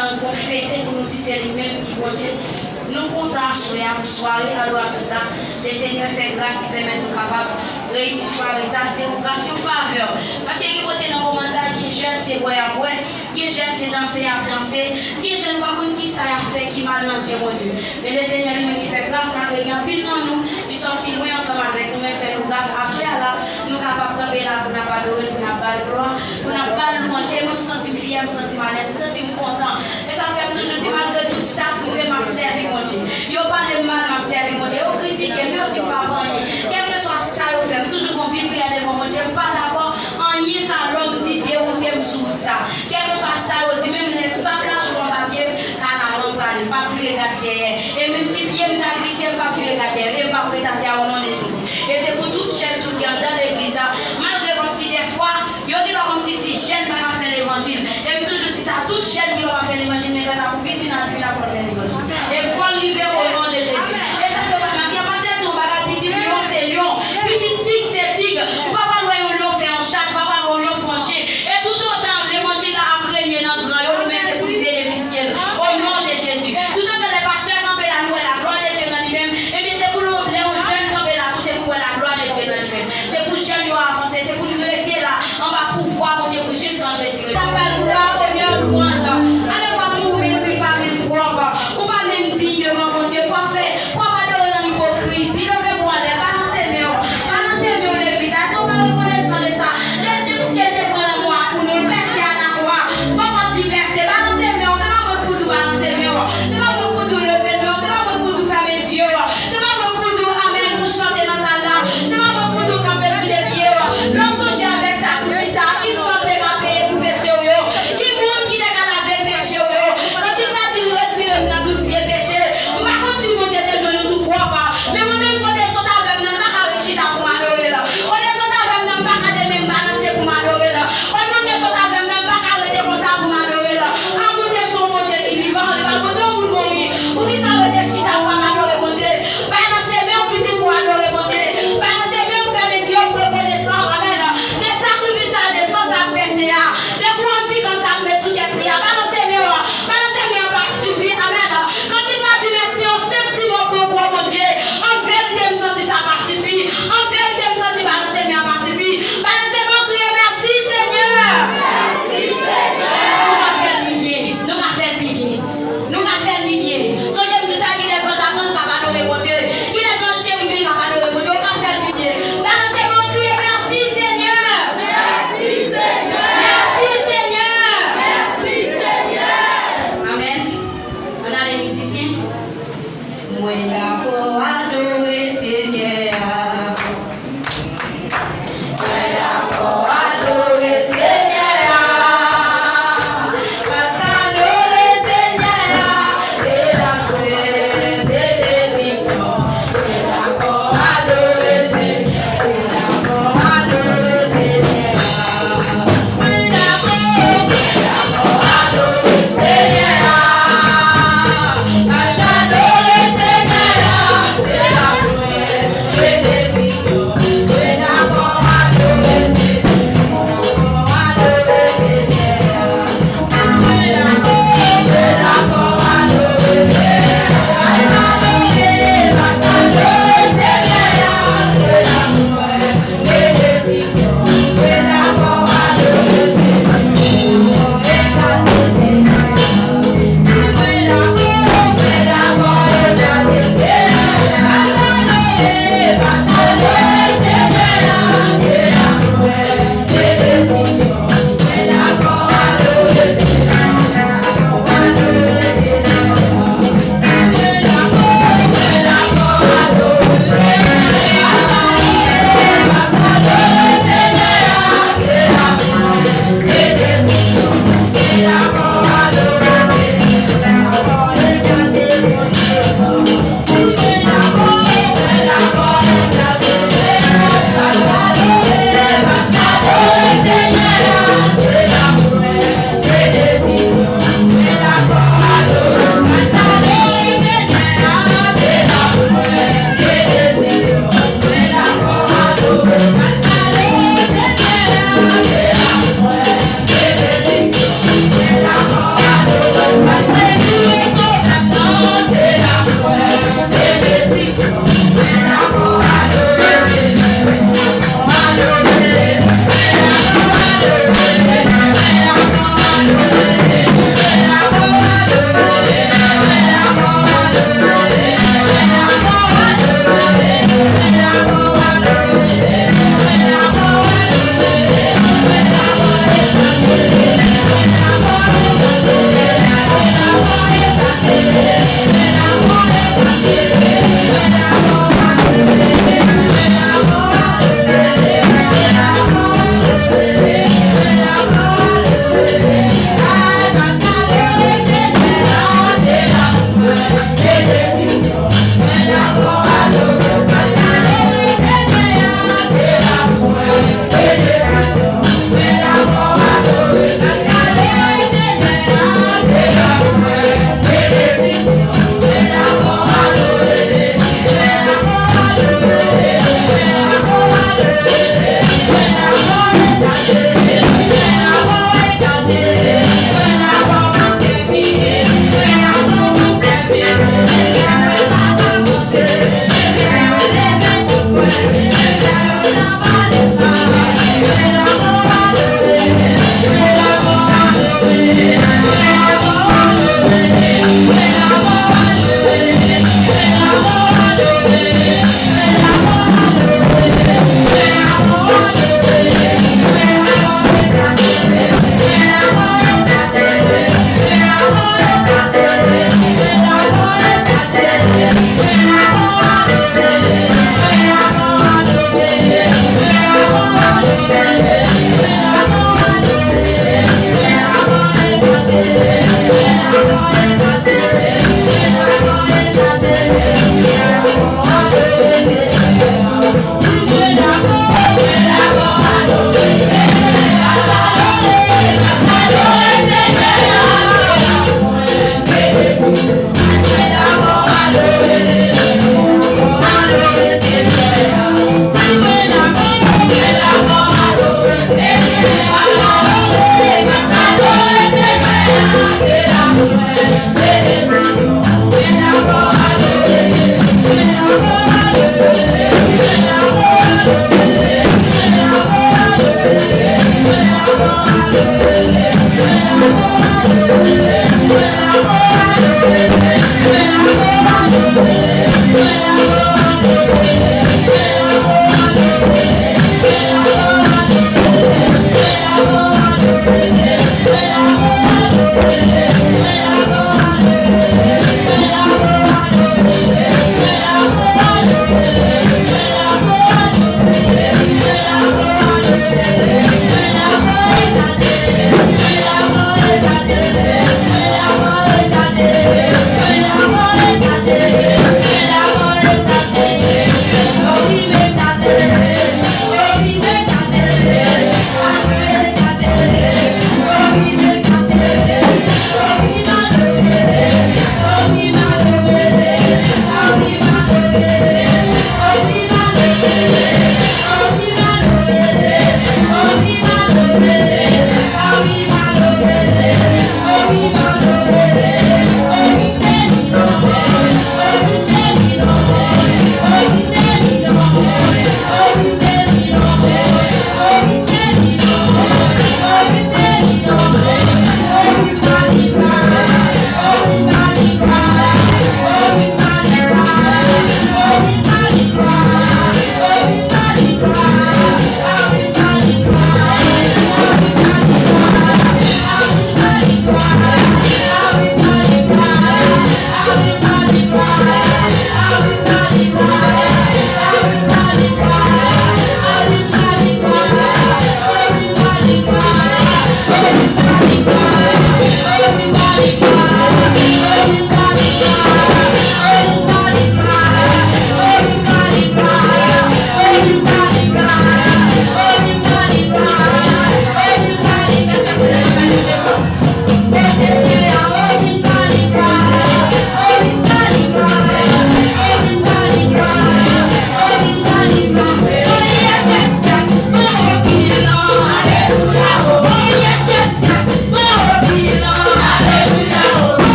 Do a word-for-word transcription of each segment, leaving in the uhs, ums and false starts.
Nan konfese pou nou di se li menm ki Bondye. Nou kontan aswè a pou sware adorasyon sa. Lesenyè fè gras li pèmèt nou kapab reyisi sware sa. Se yon gras, yon favè. Paske gen kote nan moman sa, gen jèn se bwè y ap bwè, gen jèn se danse y ap danse, gen jèn ou pa konn kisa y ap fè ki mal nan zye Bondye. Men Lesenyè li menm li fè gras, malgre gen anpil nan nou ki sòti lwen ansanm avèk nou, men fè nou gras aswè a la, nou kapab kanpe la pou n ap adore l, pou n ap ba l glwa, pou n ap ba l lwanj. E mwen m santi m fyè, m santi m alèz, m santi m kontan. Se sa k fè m toujou di, malgre tout sa k rive, m ap sèvi Bondye. Yo pale m mal, m ap sèvi Bondye. Yo kritike m, yo di m pa pou anyen. Kèlkeswa sa yo fè, m toujou gon Bib priyè devan Bondye. M pa dakò anyen sa lòm di dewoute m sou wout sa. Kèlkeswa sa yo di, menm lè sab la cho anba pye m, kanaran m prale, m p ap vire gad dèyè. E menm si pye m ta glise, m p ap vire gad dèyè. E m p ap ret atè o non de Jezi. E se pou tout jèn tout ki anndan legliz la, malgre kòmsi dèfwa, yo gen dwa kòmsi di jèn pa ka fè levanjil. E m toujou di sa, tout jèn ki pa ka fè levanjil, men gad la pou pisin al vin la fò l fè levanjil. E fò l rive o non de Jezi. E sa k fè pa maten an, pastè di yon bagay, pitit lyon se lyon, pitit tig se tig. Ou pa pral wè yon lyon fè yon chat, ou pa pral wè yon lyon fè yon chen. E toutotan levanjil la ap renye nan gran yo, nou menm se pou n benefisye l. O non de Jezi. Toutotan lè pastè kanpe la, nou wè laglwa de Dye nan li menm, ebyen se pou nou, lè yon jèn kanpe la,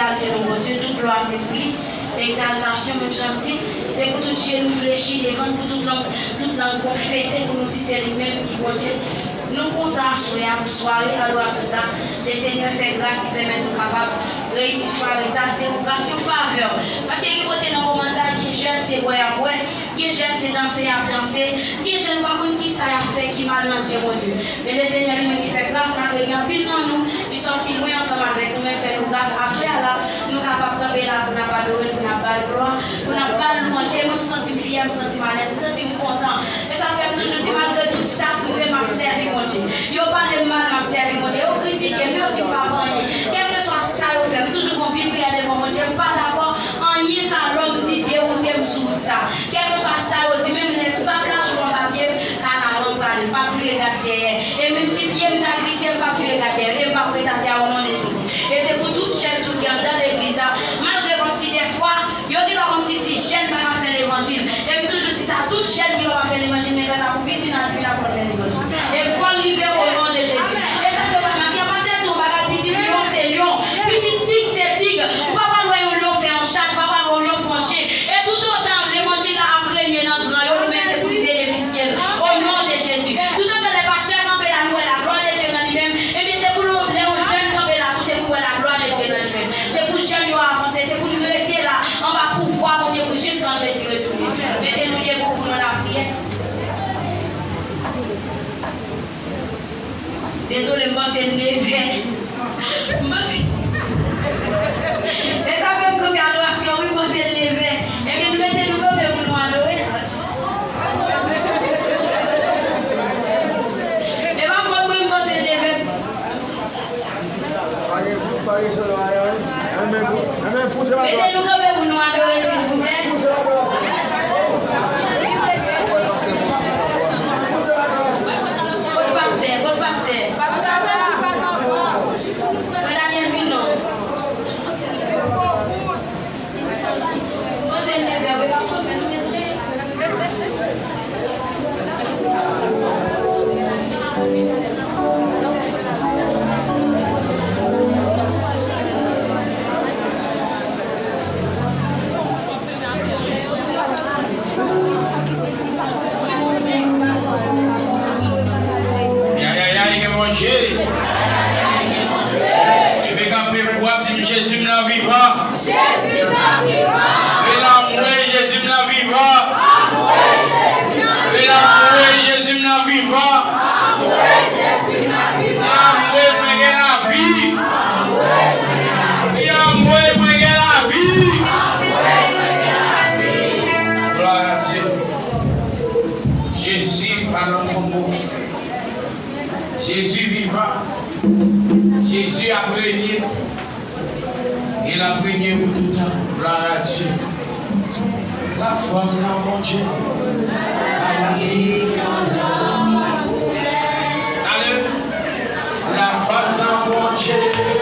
Egzalte non Bondye, tout glwa se pou li. Egzaltasyon, menm jan m di, se pou tout je nou flechi devan l, pou tout lang, tout lang konfese, pou nou di se li menm ki Bondye. Nou kontan aswè a pou sware adorasyon sa. Lesenyè fè gras, li pèmèt nou kapab reyisi sware sa. Se yon gras, yon favè. Paske gen kote nan moman sa, gen jèn, se bwè y ap bwè. Gen jèn, se danse y ap danse. Gen jèn, pa konn kisa y ap fè ki mal nan zye Bondye. Men Lesenyè li menm, li fè gras, malgre gen anpil nan nou, li sòti lwen ansanm avèk nou, men l fè nou gras aswè a la, nou kapab kanpe la pou n ap adore l, pou n ap ba l glwa, pou n ap ba l lwanj. E mwen, m santi m fyè, m santi m alèz, m santi m kontan. E sa fè m toujou di, malgre tout sa k rive, m ap sèvi Bondye. Yo pale m mal, m ap sèvi Bondye. Yo kritike m, yo di m pa pou anyen. Kèlkeswa sa yo fè, m toujou gon pil priyè devan Bondye. M pa dakò anyen sa lòm di dewoute m sou wout sa. Kèlkeswa sa yo di, menm lè sab la cho anba pye m, kanaran m prale, m p ap vire gad dèyè. E menm si pye m ta glise, m p ap vire gad dèyè. E m p ap ret atè a, o non de Jezi. E se pou tout jèn tou ki anndan legliz la, malgre kòmsi dèfwa, yo gen dwa kòmsi di jèn pa ka fè levanjil. E m toujou di sa, tout jèn gen dwa pa fè levanjil, men kanta pou pisin adik la, fò l fè levanjil. E fò l rive o non de Jezi. E sa k fè pa maten an, pastè di yon bagay, pitit lyon se lyon, pitit tig se tig. Ou pa pral wè yon lyon fè yon chat, ou pa pral wè yon lyon fè yon chen. E toutotan levanjil la ap renye nan gran yo, nou menm se pou n benefisye l. O non de Jezi. Toutotan lè pastè kanpe la, nou wè laglwa de Dye nan li menm, ebyen se pou nou, lè yon jèn kanpe la tou, se pou wè laglwa de Dye nan li menm. Se pou jèn yo avanse, se pou nou rete la, anba pouvwa Bondye pou jiskan Jezi retounen. Mete nou debou pou nou lapriyè. Dezole, m panse l nevè. M panse. E sa fè m kanpe adorasyon, wi, m panse l nevè. Ebyen, nou mete nou kanpe pou nou adore. E pa fòt mwen, m panse l nevè. Pa gen, pa gen solo ayen, wi. Mete nou kanpe pou nou adore, silvouplè. Kot pastè, kot pastè? Frè Daniel, vin non. Yayayay, gen Bondye. Leve kanpe pou w ap di m, Jezi m nan vivan. Jezi m nan vivan. Rele anmwe, Jezi m nan vivan. Anmwe, Jezi m nan vivan. Rele anmwe, Jezi m nan vivan. Anmwe, Jezi m nan vivan. Anmwe, mwen gen lavi. Anmwe, mwen gen lavi. Rele anmwe, mwen gen lavi. Anmwe, mwen gen lavi. Glwa a Dye. Jezi pa nan tonbo. Jezi vivan. Jezi ap renye. E l ap renye pou toutan. Glwa a Dye. Lafwa m nan Bondye. Alelouya. Lafwa m nan Bondye.